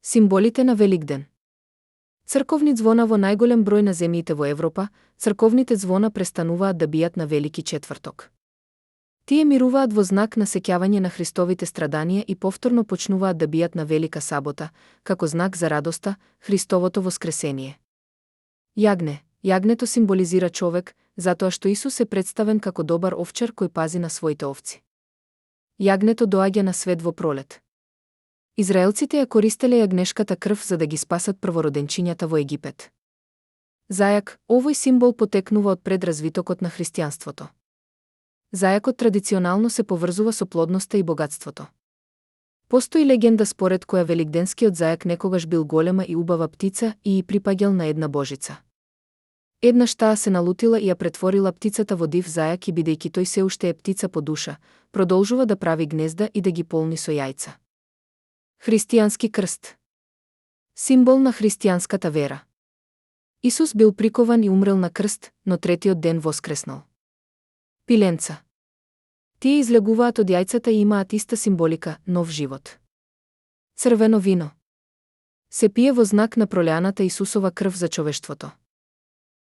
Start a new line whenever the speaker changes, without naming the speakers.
Символите на Великден. Црковни звона во најголем број на земјите во Европа, црковните звона престануваат да бијат на Велики четврток. Тие мируваат во знак на сеќавање на Христовите страданија и повторно почнуваат да бијат на Велика сабота, како знак за радоста, Христовото воскресение. Јагне. Јагнето символизира човек, затоа што Исус е представен како добар овчар кој пази на своите овци. Јагнето доаѓа на свет во пролет. Израелците ја користеле јагнешката крв за да ги спасат првороденчињата во Египет. Зајак, овој символ потекнува од предразвитокот на христијанството. Зајакот традиционално се поврзува со плодноста и богатството. Постои легенда според која великденскиот зајак некогаш бил голема и убава птица и припаѓал на една божица. Еднаш таа се налутила и ја претворила птицата во див зајак и бидејќи тој се уште е птица по душа, продолжува да прави гнезда и да ги полни со јајца. Христијански крст. Символ на христијанската вера. Исус бил прикован и умрел на крст, но третиот ден воскреснал. Пиленца. Тие излегуваат од јајцата и имаат иста символика, нов живот. Црвено вино. Се пие во знак на пролеаната Исусова крв за човештвото.